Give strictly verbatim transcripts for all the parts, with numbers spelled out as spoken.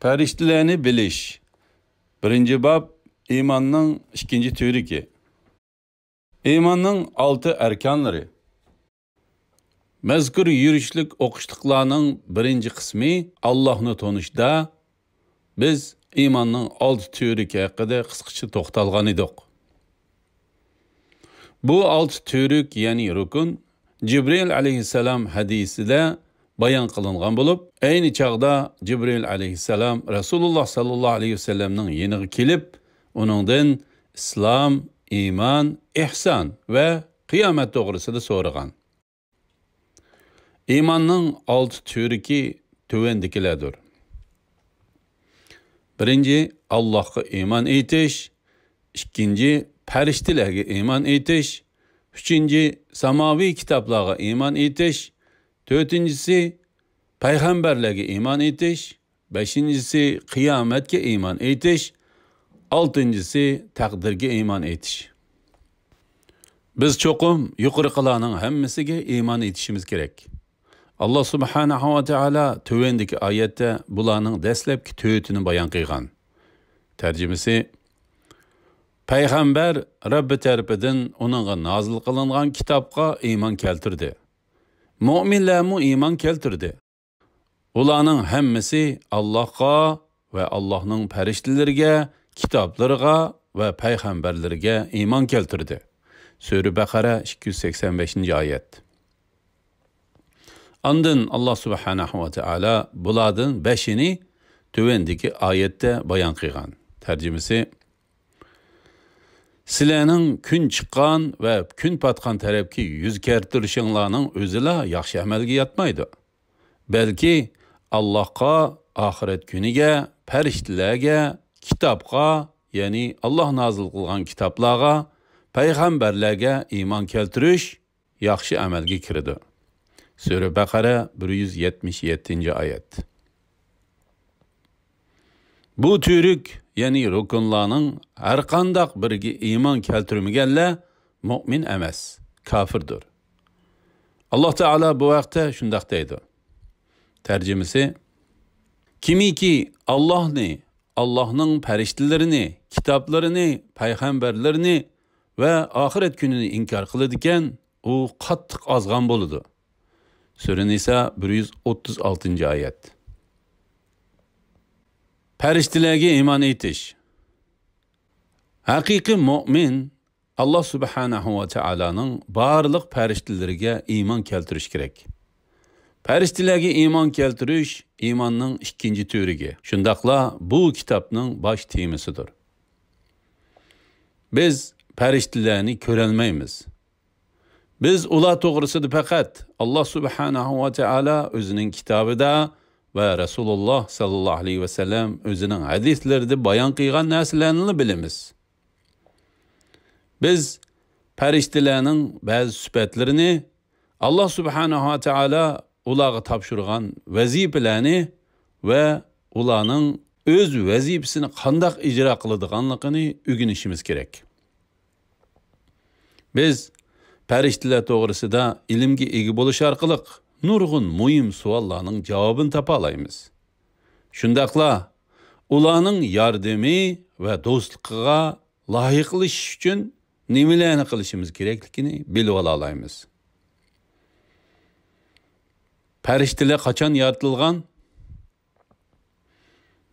پەرىشتىلەرنى بىلىش. بىرىنچى باب، ئىماننىڭ ئىككىنچى تۈۋرۈكى. ئىماننىڭ ئالتە ئەركانلىرى. مەزكۇر يۈرۈشلۈك ئوقۇشلۇقلارنىڭ بىرىنچى قىسمى ئاللاھنى تونۇشتا بىز ئىماننىڭ ئالتە تۈۋرۈكى ھەققىدە قىسقىچە توختالغان ئىدۇق. بۇ ئالتە تۈۋرۈك، يەنى رۇكۇن، جىبرىل ئەلەيھىسسالام ھەدىسىدە بايان قىلىنغان بولۇپ، ئەينى چاغدا جىبرىل ئەلەيھىسسالام رەسۇلۇللاھ ساللاللاھۇ ئەلەيھى ۋەسەللەمنىڭ يېنىغا كېلىپ، ئۇنىڭدىن ئىسلام، ئىمان، ئىھسان ۋە قىيامەت توغرىسىدا سورىغان. ئىماننىڭ ئالتە تۈۋرۈكى تۆۋەندىكىلەردۇر. بىرىنچى، ئاللاھقا ئىمان ئېيتىش. ئىككىنچى، پەرىشتىلەرگە ئىمان ئېيتىش. ئۈچىنچى، ساماۋىي كىتابلارغا ئىمان ئېيتىش. تۆتىنچىسى، پەيغەمبەرلەرگە ئىمان ئېيتىش. بەشىنچىسى، قىيامەتكە ئىمان ئېيتىش. ئالتىنچىسى، تەقدىرگە ئىمان ئېيتىش. بىز چوقۇم يۇقىرىقىلارنىڭ ھەممىسىگە ئىمان ئېيتىشىمىز كېرەك. ئاللاھ سۇبھانەھۇ ۋە تائالا تۆۋەندىكى ئايەتتە بۇلارنىڭ دەسلەپكى تۆتىنى بايان قىلغان. تەرجىمىسى، پەيغەمبەر رەببى تەرىپىدىن ئۇنىڭغا نازىل قىلىنغان كىتابقا ئىمان كەلتۈردى. مۆمىنلەرمۇ ئىمان كەلتۈردى. ئۇلارنىڭ ھەممىسى ئاللاھقا ۋە ئاللاھنىڭ پەرىشتىلىرىگە، كىتابلىرىغا ۋە پەيغەمبەرلىرىگە ئىمان كەلتۈردى. سۈرە بەقەرە، ئىككى يۈز سەكسەن بەشىنچى ئايەت. ئاندىن ئاللاھ سۇبھانەھۇ ۋە تائالا بۇلاردىن بەشىنى تۆۋەندىكى ئايەتتە بايان قىلغان. تەرجىمىسى، سىلەرنىڭ كۈن چىققان ۋە كۈن پاتقان تەرەپكە يۈز كەلتۈرۈشۈڭلارنىڭ ئۆزىلا ياخشى ئەمەلگە ياتمايدۇ. بەلكى ئاللاھقا، ئاخىرەت كۈنىگە، پەرىشتىلەرگە، كىتابقا، يەنى ئاللاھ نازىل قىلغان كىتابلارغا، پەيغەمبەرلەرگە ئىمان كەلتۈرۈش ياخشى ئەمەلگە كىرىدۇ. سۈرە بەقەرە، بىر يۈز يەتمىش يەتتىنچى ئايەت. بۇ تۈۋرۈك، يەنى رۇكۇنلارنىڭ ھەرقانداق بىرىگە ئىمان كەلتۈرمىگەنلەر مۆمىن ئەمەس، كاپىردۇر. ئاللاھ تائالا بۇ ھەقتە شۇنداق دەيدۇ. تەرجىمىسى، كىمكى ئاللاھنى، ئاللاھنىڭ پەرىشتىلىرىنى، كىتابلىرىنى، پەيغەمبەرلىرىنى ۋە ئاخىرەت كۈنىنى ئىنكار قىلىدىكەن، ئۇ قاتتىق ئازغان بولىدۇ. سۈرە نىسا، بىر يۈز ئوتتۇز ئالتىنچى ئايەت. پەرىشتىلەرگە ئىمان ئېيتىش. ھەقىقىي مۆمىن ئاللاھ سۇبھانەھۇ ۋە تائالانىڭ بارلىق پەرىشتىلىرىگە ئىمان كەلتۈرۈش كېرەك. پەرىشتىلەرگە ئىمان كەلتۈرۈش ئىماننىڭ ئىككىنچى تۈۋرۈكى، شۇنداقلا بۇ كىتابنىڭ باش تېمىسىدۇر. بىز پەرىشتىلەرنى كۆرەلمەيمىز. بىز ئۇلار توغرىسىدا پەقەت ئاللاھ سۇبھانەھۇ ۋە تائالا ئۆزىنىڭ كىتابىدا ۋە رەسۇلۇللاھ ساللاللاھۇ ئەلەيھى ۋەسەللەم ئۆزىنىڭ ھەدىسلىرىدە بايان قىلغان نەرسىلەرنىلا بىلىمىز. بىز پەرىشتىلەرنىڭ بەزى سۈپەتلىرىنى، ئاللاھ سۇبھانەھۇ ۋە تائالا ئۇلارغا تاپشۇرغان ۋەزىپىلەرنى ۋە ئۇلارنىڭ ئۆز ۋەزىپىسىنى قانداق ئىجرا قىلىدىغانلىقىنى ئۆگىنىشىمىز كېرەك. بىز پەرىشتىلەر توغرىسىدا ئىلىمگە ئىگە بولۇش ئارقىلىق نۇرغۇن مۇھىم سوئاللارنىڭ جاۋابىنى تاپالايمىز. شۇنداقلا ئۇلارنىڭ ياردىمى ۋە دوستلۇقىغا لايىقلىشىش ئۈچۈن نېمىلەرنى قىلىشىمىز كېرەكلىكىنى بىلىۋالالايمىز. پەرىشتىلەر قاچان يارىتىلغان؟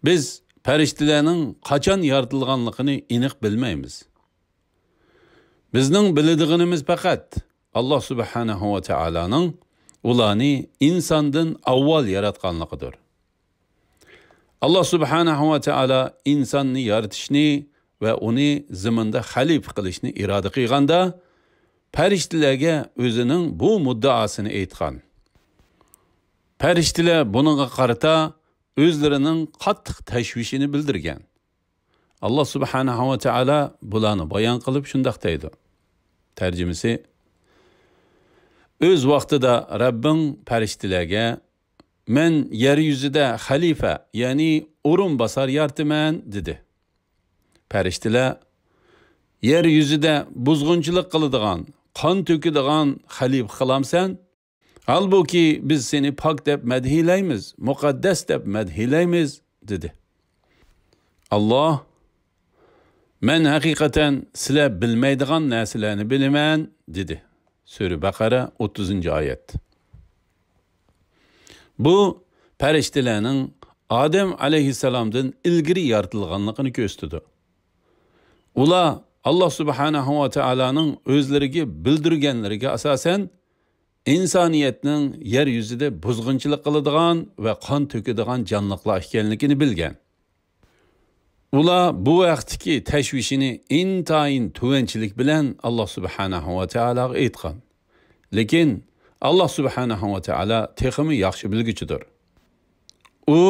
بىز پەرىشتىلەرنىڭ قاچان يارىتىلغانلىقىنى ئېنىق بىلمەيمىز. بىزنىڭ بىلىدىغىنىمىز پەقەت ئاللاھ سۇبھانەھۇ ۋە تائالانىڭ ئۇلارنى ئىنساندىن ئاۋۋال ياراتقانلىقىدۇر. ئاللاھ سۇبھانەھۇ ۋە تائالا ئىنساننى يارىتىشنى ۋە ئۇنى زېمىندا خەلىپە قىلىشنى ئىرادە قىلغاندا، پەرىشتىلەرگە ئۆزىنىڭ بۇ مۇددىئاسىنى ئېيتقان. پەرىشتىلەر بۇنىڭغا قارىتا ئۆزلىرىنىڭ قاتتىق تەشۋىشىنى بىلدۈرگەن. ئاللاھ سۇبھانەھۇ ۋە تائالا بۇلارنى بايان قىلىپ شۇنداق دەيدۇ. تەرجىمىسى، ئۆز ۋاقتىدا رەببىڭ پەرىشتىلەرگە، مەن يەر يۈزىدە خەلىپە، يەنى ئورۇنباسار يارىتىمەن، دېدى. پەرىشتىلەر، يەر يۈزىدە بۇزغۇنچىلىق قىلىدىغان، قان تۆكىدىغان خەلىپە قىلامسەن؟ ھالبۇكى، بىز سېنى پاك دەپ مەدھىيلەيمىز، مۇقەددەس دەپ مەدھىيلەيمىز، دېدى. ئاللاھ، مەن ھەقىقەتەن سىلەر بىلمەيدىغان نەرسىلەرنى بىلىمەن، دېدى. سۈرە بەقەرە، ئوتتۇزىنچى ئايەت. بۇ پەرىشتىلەرنىڭ ئادەم ئەلەيھىسسالامدىن ئىلگىرى يارىتىلغانلىقىنى كۆرسىتىدۇ. ئۇلار ئاللاھ سۇبھانەھۇ ۋە تائالانىڭ ئۆزلىرىگە بىلدۈرگەنلىرىگە ئاساسەن، ئىنسانىيەتنىڭ يەر يۈزىدە بۇزغۇنچىلىق قىلىدىغان ۋە قان تۆكىدىغان جانلىقلار ئىكەنلىكىنى بىلگەن. ئۇلار بۇ ھەقتىكى تەشۋىشىنى ئىنتايىن تۆۋەنچىلىك بىلەن ئاللاھ سۇبھانەھۇ ۋە تائالاغا ئېيتقان. لېكىن ئاللاھ سۇبھانەھۇ ۋە تائالا تېخىمۇ ياخشى بىلگۈچىدۇر. ئۇ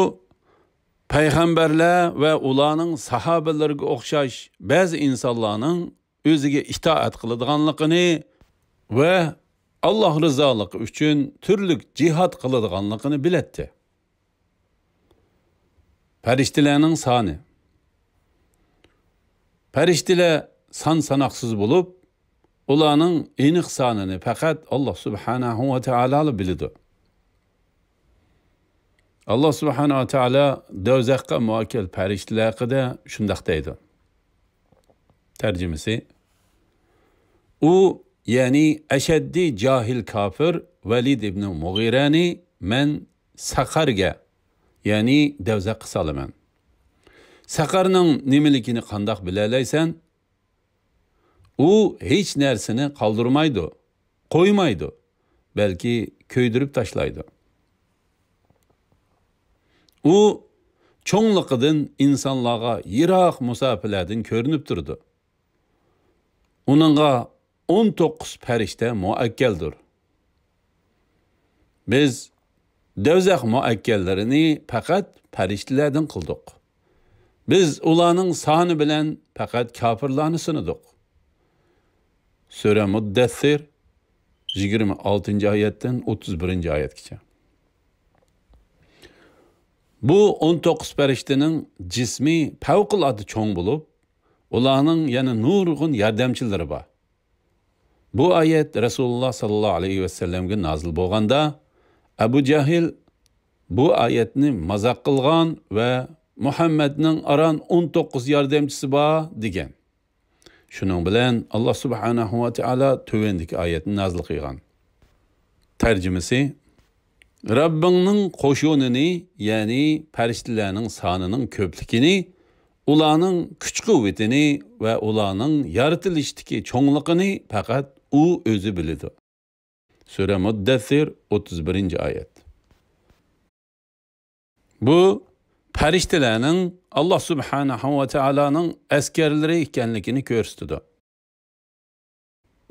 پەيغەمبەرلەر ۋە ئۇلارنىڭ ساھابىلىرىگە ئوخشاش بەزى ئىنسانلارنىڭ ئۆزىگە ئىتائەت قىلىدىغانلىقىنى ۋە ئاللاھ رىزالىقى ئۈچۈن تۈرلۈك جىھاد قىلىدىغانلىقىنى بىلەتتى. پەرىشتىلەرنىڭ سانى. پەرىشتىلەر سان ساناقسىز بولۇپ، ئۇلارنىڭ ئېنىق سانىنى پەقەت ئاللاھ سۇبھانەھۇ ۋە تائالالا بىلىدۇ. ئاللاھ سۇبھانەھۇ ۋە تائالا دوزاخقا مۇئەككەل پەرىشتىلەر ھەققىدە شۇنداق دەيدۇ. تەرجىمىسى: ئۇ، يەنى ئەشەددىي جاھىل كاپىر ۋەلىد ئىبنى مۇغىرەنى مەن سەقەرگە، يەنى دوزاخقا سالىمەن. سەقەرنىڭ نېمىلىكىنى قانداق بىلەلەيسەن؟ ئۇ ھېچ نەرسىنى قالدۇرمايدۇ، قويمايدۇ، بەلكى كۆيدۈرۈپ تاشلايدۇ. ئۇ چوڭلۇقىدىن ئىنسانلارغا يىراق مۇساپىلەردىن كۆرۈنۈپ تۇرىدۇ. ئۇنىڭغا ئون توققۇز پەرىشتە مۇئەككەلدۇر. بىز دوزاخ مۇئەككەللىرىنى پەقەت پەرىشتىلەردىن قىلدۇق. بىز ئۇلارنىڭ سانى بىلەن پەقەت كاپىرلارنى سىنىدۇق. سۈرە مۇددەسسىر، يىگىرمە ئالتىنچى ئايەتتىن ئوتتۇز بىرىنچى ئايەتكىچە. بۇ ئون توققۇز پەرىشتىنىڭ جىسمى پەۋقۇلئاددە چوڭ بولۇپ، ئۇلارنىڭ يەنە نۇرغۇن ياردەمچىلىرى بار. بۇ ئايەت رەسۇلۇللاھ ساللاللاھۇ ئەلەيھى ۋەسەللەمگە نازىل بولغاندا، ئەبۇ جەھىل بۇ ئايەتنى مازاق قىلغان ۋە مۇھەممەدنىڭ ئاران ئون توققۇز ياردەمچىسى بار دېگەن. شۇنىڭ بىلەن ئاللاھ سۇبھانەھۇ ۋە تائالا تۆۋەندىكى ئايەتنى نازىل قىلغان. تەرجىمىسى: رەببىڭنىڭ قوشۇنىنى، يەنى پەرىشتىلەرنىڭ سانىنىڭ كۆپلۈكىنى، ئۇلارنىڭ كۈچ-قۇۋۋىتىنى ۋە ئۇلارنىڭ يارىتىلىشتىكى چوڭلۇقىنى پەقەت ئۇ ئۆزى بىلىدۇ. سۈرە مۇددەسسىر، ئوتتۇز بىرىنچى ئايەت. بۇ پەرىشتىلەرنىڭ ئاللاھ سۇبھانەھۇ ۋە تائالانىڭ ئەسكەرلىرى ئىكەنلىكىنى كۆرسىتىدۇ.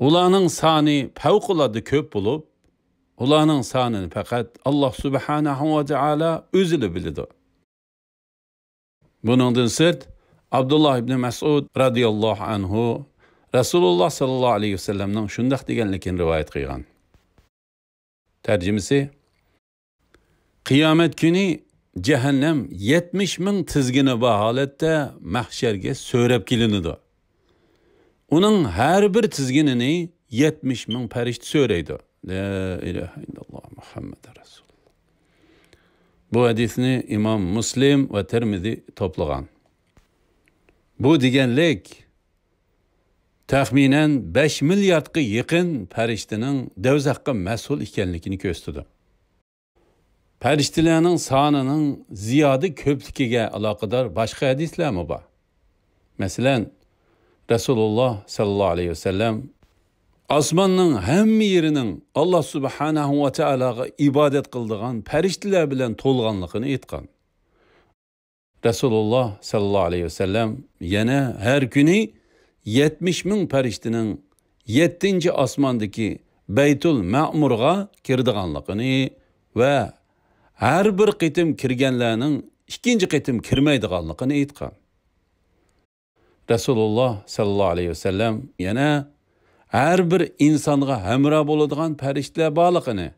ئۇلارنىڭ سانى پەۋقۇلئاددە كۆپ بولۇپ، ئۇلارنىڭ سانىنى پەقەت ئاللاھ سۇبھانەھۇ ۋە تائالا ئۆزىلا بىلىدۇ. بۇنىڭدىن سىرت، ئابدۇللاھ ئىبنى مەسئۇد رەزىياللاھۇ ئەنھۇ رەسۇلۇللاھ ساللاللاھۇ ئەلەيھى ۋەسەللەمنىڭ شۇنداق دېگەنلىكىنى رىۋايەت قىلغان. تەرجىمىسى: قىيامەت كۈنى جەھەننەم يەتمىش مىڭ تىزگىنى بار ھالەتتە مەھشەرگە سۆرەپ كېلىنىدۇ. ئۇنىڭ ھەر بىر تىزگىنىنى يەتمىش مىڭ پەرىشتە سۆرەيدۇ. لا ئىلاھە ئىللاللاھ مۇھەممەد رەسۇلۇللاھ. بۇ ھەدىسنى ئىمام مۇسلىم ۋە تىرمىزى توپلىغان. بۇ دېگەنلىك، تەخمىنەن بەش مىلياردقا يېقىن پەرىشتىنىڭ دوزاخقا مەسئۇل ئىكەنلىكىنى كۆرسىتىدۇ. پەرىشتىلەرنىڭ سانىنىڭ زىيادە كۆپلۈكىگە ئالاقىدار باشقا ھەدىسلەرمۇ بار. مەسىلەن، رەسۇلۇللاھ ساللاللاھۇ ئەلەيھى ۋەسەللەم ئاسماننىڭ ھەممە يېرىنىڭ ئاللاھ سۇبھانەھۇ ۋە تائالاغا ئىبادەت قىلىدىغان پەرىشتىلەر بىلەن تولغانلىقىنى ئېيتقان. رەسۇلۇللاھ ساللاللاھۇ ئەلەيھى ۋەسەللەم يەنە ھەر كۈنى يەتمىش مىڭ پەرىشتىنىڭ يەتتىنچى ئاسماندىكى بەيتۇل مەئمۇرغا كىرىدىغانلىقىنى ۋە ھەر بىر قېتىم كىرگەنلەرنىڭ ئىككىنچى قېتىم كىرمەيدىغانلىقىنى ئېيتقان. رەسۇلۇللاھ ساللاللاھۇ ئەلەيھى ۋەسەللەم يەنە ھەر بىر ئىنسانغا ھەمراھ بولىدىغان پەرىشتىلەر بارلىقىنى،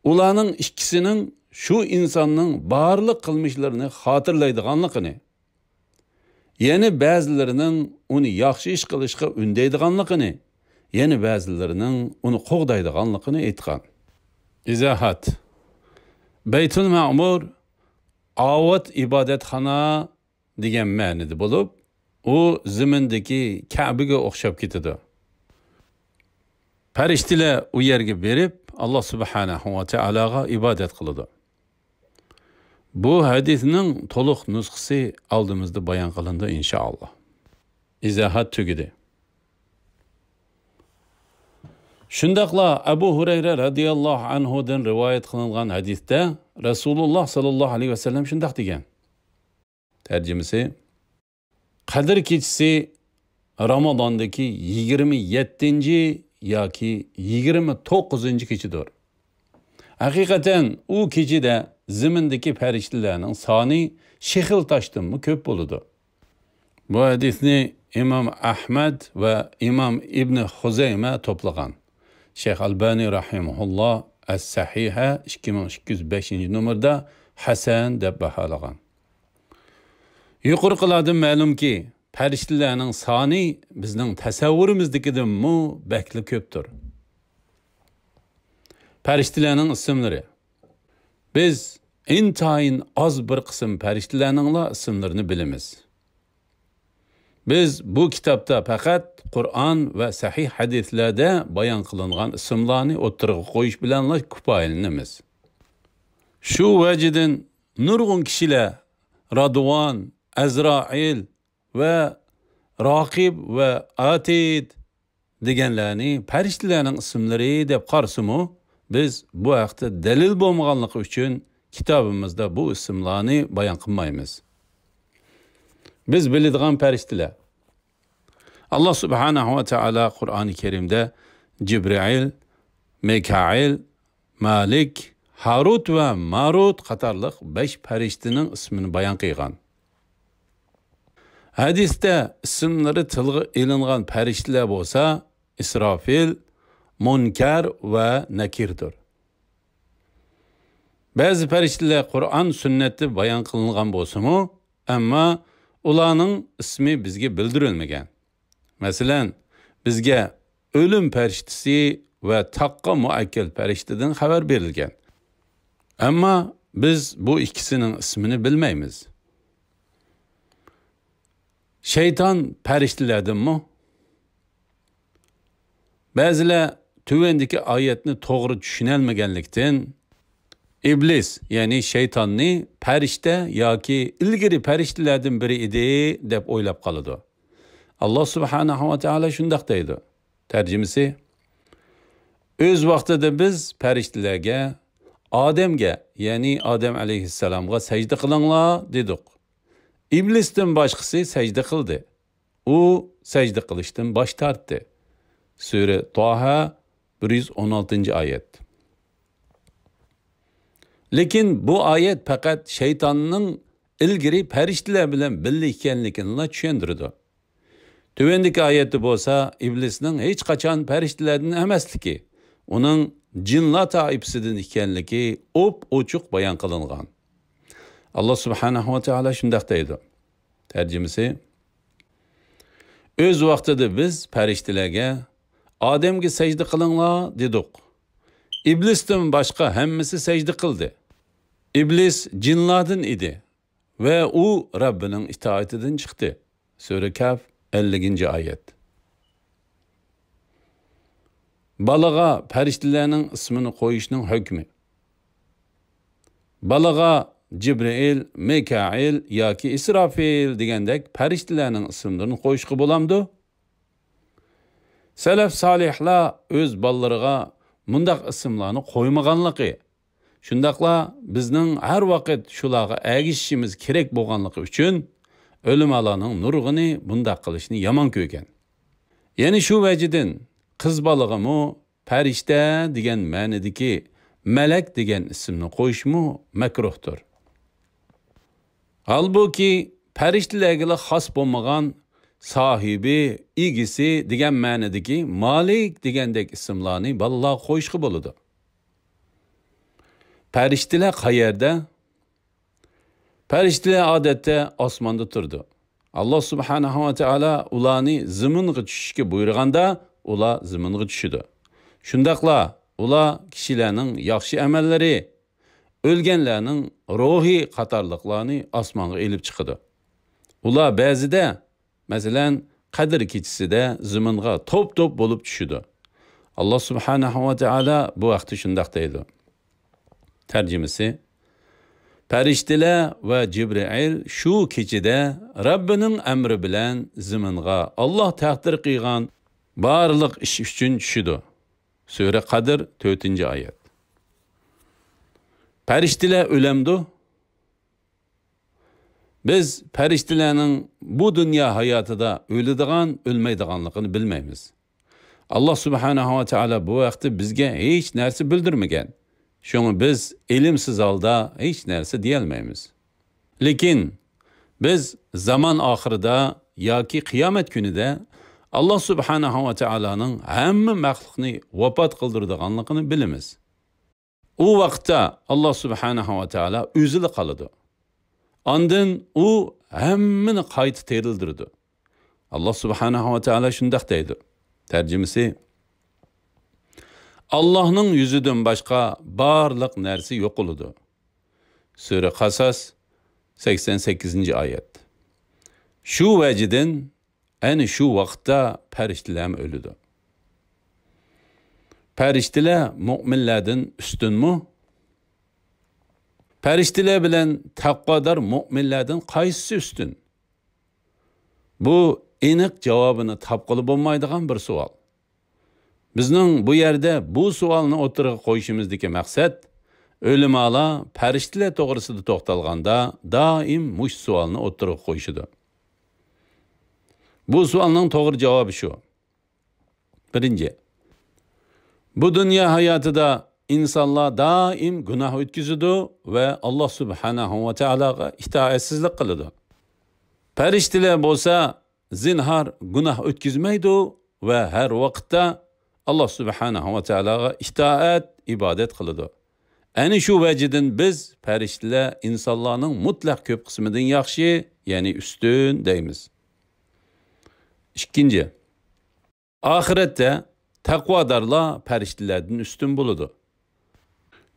ئۇلارنىڭ ئىككىسىنىڭ شۇ ئىنساننىڭ بارلىق قىلمىشلىرىنى خاتىرىلەيدىغانلىقىنى، يەنە بەزىلىرىنىڭ ئۇنى ياخشى ئىش قىلىشقا ئۈندەيدىغانلىقىنى، يەنە بەزىلىرىنىڭ ئۇنى قوغدايدىغانلىقىنى ئېيتقان. ئىزاھات. بەيتۇل مەئمۇر ئاۋات ئىبادەتخانا دېگەن مەنىدە بولۇپ، ئۇ زېمىندىكى كەبىگە ئوخشاپ كېتىدۇ. پەرىشتىلەر ئۇ يەرگە بېرىپ، ئاللا سۇبھانەھۇ ۋە تائالاغا ئىبادەت قىلىدۇ. بۇ ھەدىسنىڭ تولۇق نۇسخىسى ئالدىمىزدا بايان قىلىنىدۇ، ئىنشائاللا. ئىزاھات تۈگىدى. شۇنداقلا ئەبۇ ھۇرەيرە رەزىياللاھۇ ئەنھۇدىن رىۋايەت قىلىنغان ھەدىستە رەسۇلۇللا ساللاللاھۇ ئەلەيھى ۋەسەللەم شۇنداق دېگەن. تەرجىمىسى: قەدىر كېچىسى رامازاندىكى يىگىرمە يەتتىنچى ياكى يىگىرمە توققۇزىنچى كېچىدۇر. ھەقىقەتەن ئۇ كېچىدە زېمىندىكى پەرىشتىلەرنىڭ سانى شېخىل تاشتىنمۇ كۆپ بولىدۇ. بۇ ھەدىسنى ئىمام ئەھمەد ۋە ئىمام ئىبنى خۇزەيمە توپلىغان. شەيخ ئەلبانى رەھىمەھۇللا ئەس-سەھىھە ئىككى مىڭ ئىككى يۈز بەشىنچى نومۇردا ھەسەن دەپ باھالىغان. يۇقىرىقىلاردىن مەلۇمكى، پەرىشتىلەرنىڭ سانى بىزنىڭ تەسەۋۋۇرىمىزدىكىدىنمۇ بەكلا كۆپتۇر. پەرىشتىلەرنىڭ ئىسىملىرى. بىز ئىنتايىن ئاز بىر قىسىم پەرىشتىلەرنىڭلا ئىسىملىرىنى بىلىمىز. بىز بۇ كىتابتا پەقەت قۇرئان ۋە سەھىھ ھەدىسلەردە بايان قىلىنغان ئىسىملارنى ئوتتۇرىغا قويۇش بىلەنلا كۇپايىلىنىمىز. شۇ ۋەجىدىن نۇرغۇن كىشىلەر رادۋان، ئەزرائىل ۋە راقىب ۋە ئاتىد دېگەنلەرنى پەرىشتىلەرنىڭ ئىسىملىرى دەپ قارىسىمۇ، بىز بۇ ھەقتە دەلىل بولمىغانلىقى ئۈچۈن كىتابىمىزدا بۇ ئىسىملارنى بايان قىلمايمىز. بىز بىلىدىغان پەرىشتىلەر. ئاللا سۇبھانەھۇ ۋە تائالا قۇرئانى كەرىمدە جىبرىئىل، مىكائىل، مالىك، ھارۇت ۋە مارۇت قاتارلىق بەش پەرىشتىنىڭ ئىسمىنى بايان قىلغان. ھەدىستە ئىسىملىرى تىلغا ئېلىنغان پەرىشتىلەر بولسا ئىسرافىل، مۇنكەر ۋە نەكىردۇر. بەزى پەرىشتىلەر قۇرئان، سۈننەتتە بايان قىلىنغان بولسىمۇ، ئەمما ئۇلارنىڭ ئىسمى بىزگە بىلدۈرۈلمىگەن. مەسىلەن، بىزگە ئۆلۈم پەرىشتىسى ۋە تاغقا مۇئەككەل پەرىشتىدىن خەۋەر بېرىلگەن. ئەمما بىز بۇ ئىككىسىنىڭ ئىسمىنى بىلمەيمىز. شەيتان پەرىشتىلەردىنمۇ؟ بەزىلەر تۆۋەندىكى ئايەتنى توغرا چۈشىنەلمىگەنلىكتىن، ئىبلىس، يەنى شەيتاننى پەرىشتە ياكى ئىلگىرى پەرىشتىلەردىن بىرى ئىدى، دەپ ئويلاپ قالىدۇ. ئاللا سۇبھانەھۇ ۋە تائالا شۇنداق دەيدۇ. تەرجىمىسى: ئۆز ۋاقتىدا بىز پەرىشتىلەرگە، ئادەمگە، يەنى ئادەم ئەلەيھىسسالامغا سەجدە قىلىڭلار، دېدۇق. ئىبلىستىن باشقىسى سەجدە قىلدى. ئۇ سەجدە قىلىشتىن باش تارتتى. سۈرە تاھا، بىر يۈز ئون ئالتىنچى ئايەت. لېكىن بۇ ئايەت پەقەت شەيتاننىڭ ئىلگىرى پەرىشتىلەر بىلەن بىللە ئىكەنلىكىنىلا چۈشەندۈرىدۇ. تۆۋەندىكى ئايەتتە بولسا ئىبلىسنىڭ ھېچقاچان پەرىشتىلەردىن ئەمەسلىكى، ئۇنىڭ جىنلار تائىپىسىدىن ئىكەنلىكى ئوپئوچۇق بايان قىلىنغان. ئاللا سۇبھانەھۇ ۋە تائالا شۇنداق دەيدۇ. تەرجىمىسى: ئۆز ۋاقتىدا بىز پەرىشتىلەرگە، ئادەمگە سەجدە قىلىڭلار، دېدۇق. ئىبلىستىن باشقا ھەممىسى سەجدە قىلدى. ئىبلىس جىنلاردىن ئىدى ۋە ئۇ رەببىنىڭ ئىتائىتىدىن چىقتى. سۈرە كەھف، ئەللىكىنچى ئايەت. بالىغا پەرىشتىلەرنىڭ ئىسمىنى قويۇشنىڭ ھۆكمى. بالىغا جىبرىئىل، مىكائىل ياكى ئىسرافىل دېگەندەك پەرىشتىلەرنىڭ ئىسىملىرىنى قويۇشقا بولامدۇ؟ سەلەف سالىھلار ئۆز بالىلىرىغا مۇنداق ئىسىملارنى قويمىغانلىقى، شۇنداقلا بىزنىڭ ھەر ۋاقىت شۇلارغا ئەگىشىشىمىز كېرەك بولغانلىقى ئۈچۈن، ئۆلىمالارنىڭ نۇرغۇنى بۇنداق قىلىشنى يامان كۆرگەن. يەنە شۇ ۋەجىدىن، قىز بالىغىمۇ پەرىشتە دېگەن مەنىدىكى مەلەك دېگەن ئىسىمنى قويۇشمۇ مەكرۇھتۇر. ھالبۇكى، پەرىشتىلەرگىلا خاس بولمىغان ساھىبى، ئىگىسى دېگەن مەنىدىكى مالىك دېگەندەك ئىسىملارنى بالىلارغا قويۇشقا بولىدۇ. پەرىشتىلەر قەيەردە؟ پەرىشتىلەر ئادەتتە ئاسماندا تۇرىدۇ. ئاللا سۇبھانەھۇ ۋە تائالا ئۇلارنى زېمىنغا چۈشۈشكە بۇيرۇغاندا، ئۇلار زېمىنغا چۈشىدۇ. شۇنداقلا ئۇلار كىشىلەرنىڭ ياخشى ئەمەللىرى، ئۆلگەنلەرنىڭ روھى قاتارلىقلارنى ئاسمانغا ئېلىپ چىقىدۇ. ئۇلار بەزىدە، مەسىلەن، قەدىر كېچىسىدە زېمىنغا توپ-توپ بولۇپ چۈشىدۇ. ئاللا سۇبھانەھۇ ۋە تائالا بۇ ھەقتە شۇنداق دەيدۇ. تەرجىمىسى، پەرىشتىلەر ۋە جىبرىئىل شۇ كېچىدە رەببىنىڭ ئەمرى بىلەن زېمىنغا ئاللا تەقدىر قىلغان بارلىق ئىش ئۈچۈن چۈشىدۇ. سۈرە قەدىر، تۆتىنچى ئايەت. پەرىشتىلەر ئۆلەمدۇ؟ بىز پەرىشتىلەرنىڭ بۇ دۇنيا ھاياتىدا ئۆلىدىغان، ئۆلمەيدىغانلىقىنى بىلمەيمىز. ئاللا سۇبھانەھۇ ۋە تائالا بۇ ھەقتە بىزگە ھېچ نەرسە بىلدۈرمىگەن. شۇڭا بىز ئىلىمسىز ھالدا ھېچ نەرسە دېيەلمەيمىز. لېكىن بىز زامان ئاخىرىدا ياكى قىيامەت كۈنىدە ئاللا سۇبھانەھۇ ۋە تائالانىڭ ھەممە مەخلۇقنى ۋاپات قىلدۇرىدىغانلىقىنى بىلىمىز. ئۇ ۋاقىتتا ئاللا سۇبھانەھۇ ۋە تائالا ئۆزىلا قالىدۇ. ئاندىن ئۇ ھەممىنى قايتا تىرىلدۈرىدۇ. ئاللا سۇبھانەھۇ ۋە تائالا شۇنداق دەيدۇ. تەرجىمىسى، ئاللانىڭ يۈزىدىن باشقا بارلىق نەرسە يوقىلىدۇ. سۈرە قاساس، سەكسەن سەككىزىنچى ئايەت. شۇ ۋەجىدىن ئەنە شۇ ۋاقىتتا پەرىشتىلەرمۇ ئۆلىدۇ. پەرىشتىلەر مۆمىنلەردىن ئۈستۈنمۇ؟ پەرىشتىلەر بىلەن تەقۋادار مۆمىنلەردىن قايسىسى ئۈستۈن؟ بۇ ئېنىق جاۋابىنى تاپقىلى بولمايدىغان بىر سوئال. بىزنىڭ بۇ يەردە بۇ سوئالنى ئوتتۇرىغا قويۇشىمىزدىكى مەقسەت، ئۆلىمالار پەرىشتىلەر توغرىسىدا توختالغاندا دائىم مۇشۇ سوئالنى ئوتتۇرىغا قويۇشىدۇ. بۇ سوئالنىڭ توغرا جاۋابى شۇ. بىرىنچى، بۇ دۇنيا ھاياتىدا ئىنسانلار دائىم گۇناھ ئۆتكۈزىدۇ ۋە ئاللا سۇبھانەھۇ ۋە تائالاغا ئىتائەتسىزلىك قىلىدۇ. پەرىشتىلەر بولسا زىنھار گۇناھ ئۆتكۈزمەيدۇ ۋە ھەر ۋاقىتتا ئاللا سۇبھانەھۇ ۋە تائالاغا ئىتائەت، ئىبادەت قىلىدۇ. ئەنە شۇ ۋەجىدىن بىز پەرىشتىلەر ئىنسانلارنىڭ مۇتلەق كۆپ قىسمىدىن ياخشى، يەنى ئۈستۈن دەيمىز. ئىككىنچى، ئاخىرەتتە تەقۋادارلار پەرىشتىلەردىن ئۈستۈن بولىدۇ.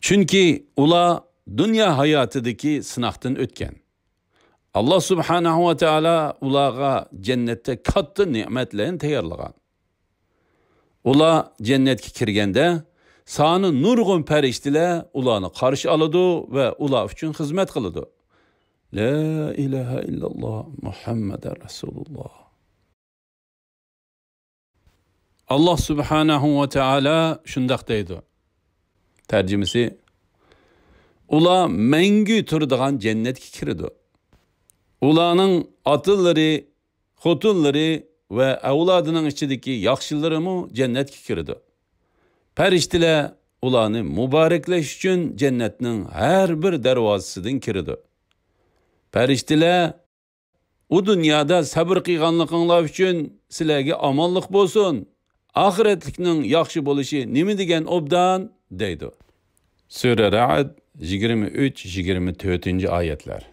چۈنكى ئۇلار دۇنيا ھاياتىدىكى سىناقتىن ئۆتكەن. ئاللا سۇبھانەھۇ ۋە تائالا ئۇلارغا جەننەتتە كاتتا نېمەتلەرنى تەييارلىغان. ئۇلار جەننەتكە كىرگەندە، سانى نۇرغۇن پەرىشتىلەر ئۇلارنى قارشى ئالىدۇ ۋە ئۇلار ئۈچۈن خىزمەت قىلىدۇ. لا ئىلاھە ئىللاللا، مۇھەممەدەر رەسۇلۇللا. ئاللا سۇبھانەھۇ ۋە تائالا شۇنداق دەيدۇ. تەرجىمىسى، ئۇلار مەڭگۈ تۇرىدىغان جەننەتكە كىرىدۇ. ئۇلارنىڭ ئاتىلىرى، خوتۇنلىرى ۋە ئەۋلادىنىڭ ئىچىدىكى ياخشىلىرىمۇ جەننەتكە كىرىدۇ. پەرىشتىلەر ئۇلارنى مۇبارەكلەش ئۈچۈن جەننەتنىڭ ھەر بىر دەرۋازىسىدىن كىرىدۇ. پەرىشتىلەر ئۇ دۇنيادا سەبرى قىلغانلىقىڭلار ئۈچۈن سىلەرگە ئامانلىق بولسۇن، ئاخىرەتلىكنىڭ ياخشى بولۇشى نېمە دېگەن ئوبدان، دەيدۇ. سۈرە رەئد، يىگىرمە ئۈچ، يىگىرمە تۆتىنچى ئايەتلەر.